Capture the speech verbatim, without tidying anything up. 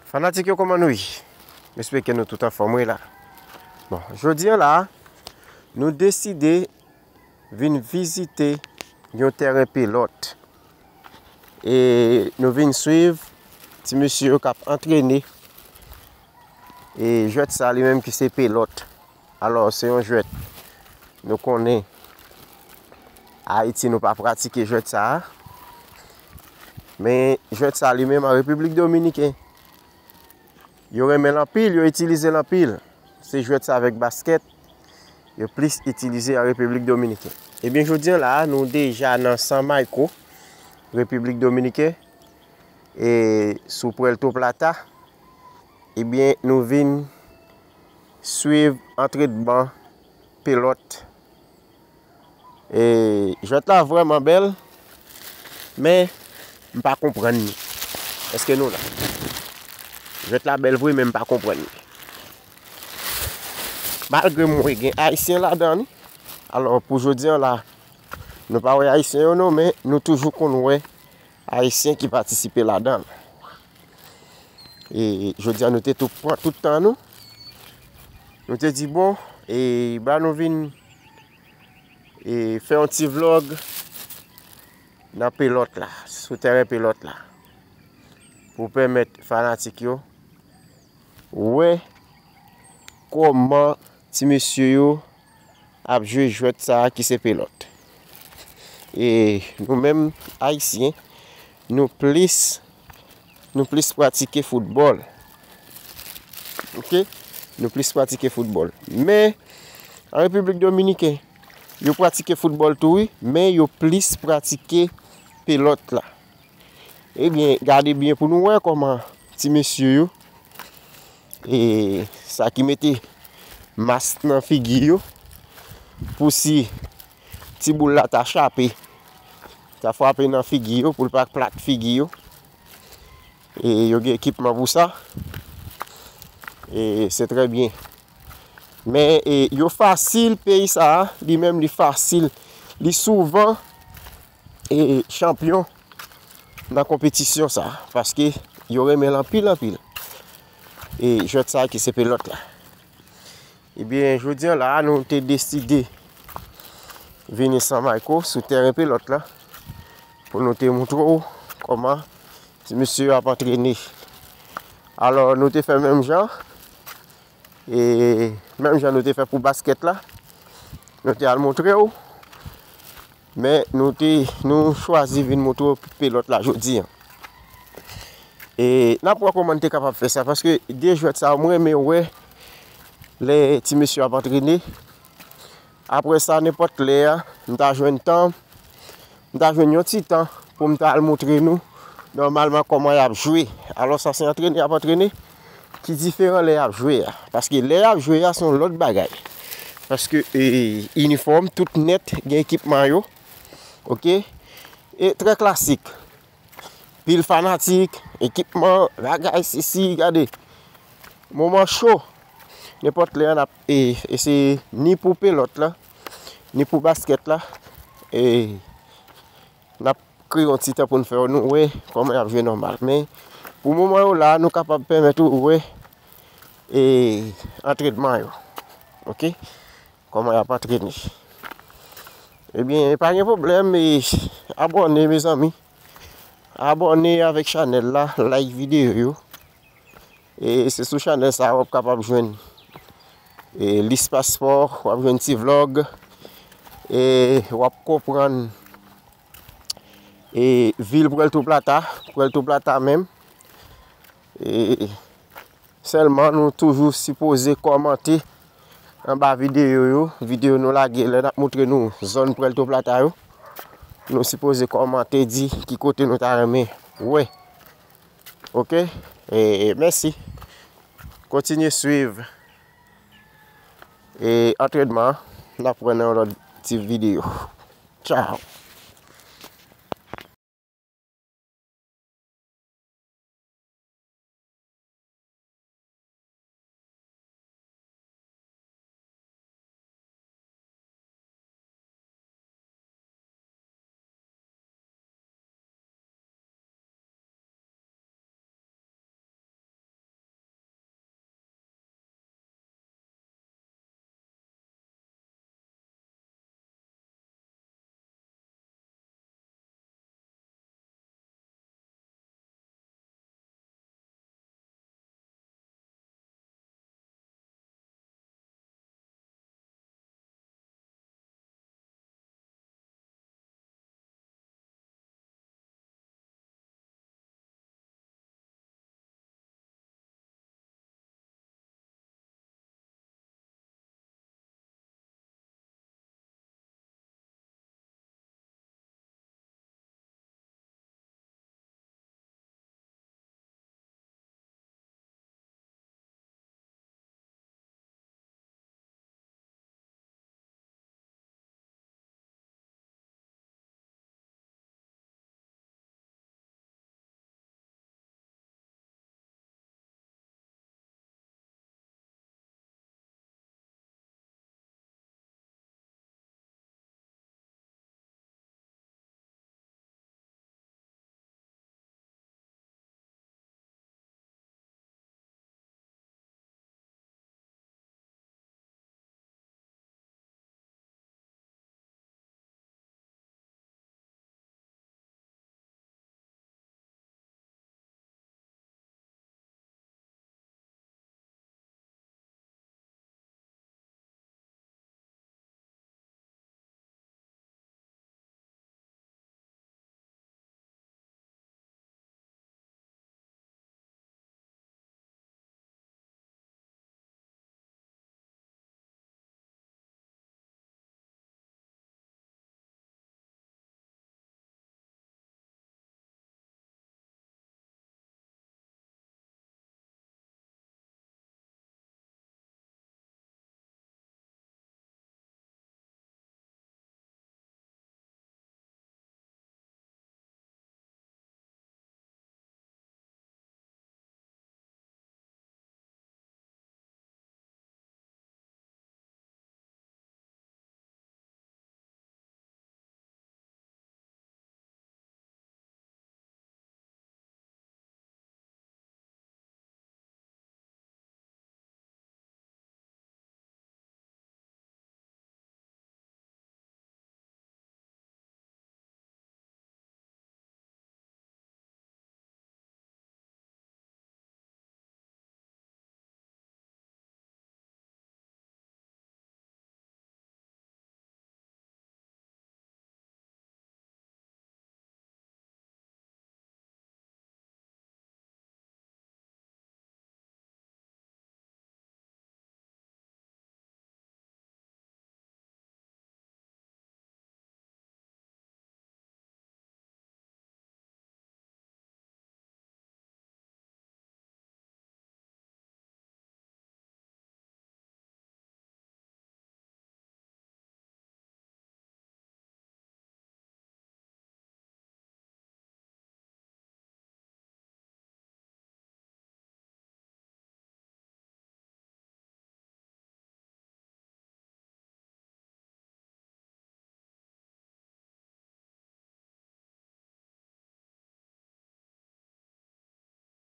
Fanatik yo, kòman nou ye? M espere ke nou tout anfòm, wi la. Bon, jodi a la, nou deside vin vizite yon tèren pelòt. E nou vin swiv ti mesye yo k ap antrene. E jwèt sa li menm ki se pelòt. Alò, se yon jwèt. Nou konnen Ayiti, nou pa pratike jwèt sa a. Men jwèt sa li menm an Repiblik Dominiken, yo renmen l anpil, yo itilize l anpil. Se jwèt sa avèk baskèt, yo plis itilize an Repiblik Dominiken. Ebyen, jodi a la, nou deja nan San Marco, Repiblik Dominiken, e sou Puerto Plata. Ebyen, nou vin swiv antrenman pelòt. E jwèt la vrèman bèl, men m pa konprann li. Èske nou la? Jwèt la bèl vre, men m pa konprann li. Malgre m wè gen Ayisyen ladan li. Alò, pou jodi a la, nou pa wè Ayisyen yo non, men nou toujou konn wè Ayisyen ki patisipe ladan l. E jodi a, nou te tou pran tout tan nou. Nou te di, bon, e ba nou vin, e fè yon ti vlòg nan pelòt la, sou tèren pelòt la, pou pèmèt fanatik yo wè kòman ti mesye yo ap jwe jwèt sa a ki se pelòt. E nou menm, Ayisyen, nou plis, nou plis pratike foutbòl. Oke? Nou plis pratike foutbòl. Men, an Repiblik Dominiken, yo pratike foutbòl tou, wi, men yo plis pratike pelòt la. Ebyen, gade byen pou nou wè kòman ti mesye yo, e sa ki mete mas nan figi yo, pou si ti boul la ta chape, ta frape nan figi yo, pou l pa plat figi yo. E yo gen ekipman pou sa. E se trè byen. Men, e yo fasil, peyi sa a, li menm li fasil. Li souvan, e chanpyon nan konpetisyon sa, paske yo renmen l anpil, anpil. E jwèt sa ki se pelòt la. Ebyen, jodi a la, nou te deside vini San Marco sou tèren pelòt la, pou nou te montre w kòman ti mesye yo ap antrene. Alò, nou te fè menm jan, e menm jan nou te fè pou baskèt la, nou te al montre w. Men nou te, nou chwazi vin montre w pelòt la jodi a. E n ap wè kòman n te kapab fè sa, paske de jwèt sa yo, mwen renmen wè lè ti mesye ap antrene. Apre sa, nenpòt lè a, m ta jwenn tan, m ta jwenn yon ti tan pou m ta al montre nou nòmalman kòman y ap jwe. Alò, sa se antrene y ap antrene ki diferan lè y ap jwe a. Paske lè y ap jwe a, se yon lòt bagay. Paske, e, inifòm, tout nèt, gen ekipman yo. Oke? E trè klasik. Pil fanatik, ekipman, bagay, sisi, gade. Moman cho. Nenpòt lè a n ap, e, eseye ni pou pelòt la, ni pou baskèt la. E, n ap kreye yon ti tan pou n fè yo, nou wè kòman y ap jwe nòmal. Men, pou moman yo la, nou kapab pèmèt ou wè, e, antrènman yo. Oke? Kòman y ap antrene. Ebyen, pa gen pwoblèm, e, abòne, mezanmi. Abòne avèk chanèl la, like videyo yo. E se sou chanèl sa a w ap kapab jwenn, e, lis paspò, w ap jwenn ti vlòg, e w ap konprann, e, vil Puerto Plata, Puerto Plata menm. E sèlman nou toujou sipoze kòmante anba videyo yo, videyo nou lage lè n ap montre nou zòn Puerto Plata yo. Nou sipoze kòmante, di ki kote nou ta renmen wè. Oke? E mèsi. Kontinye swiv, e, antrènman an. N ap wè nan yon lòt ti videyo. Tchao.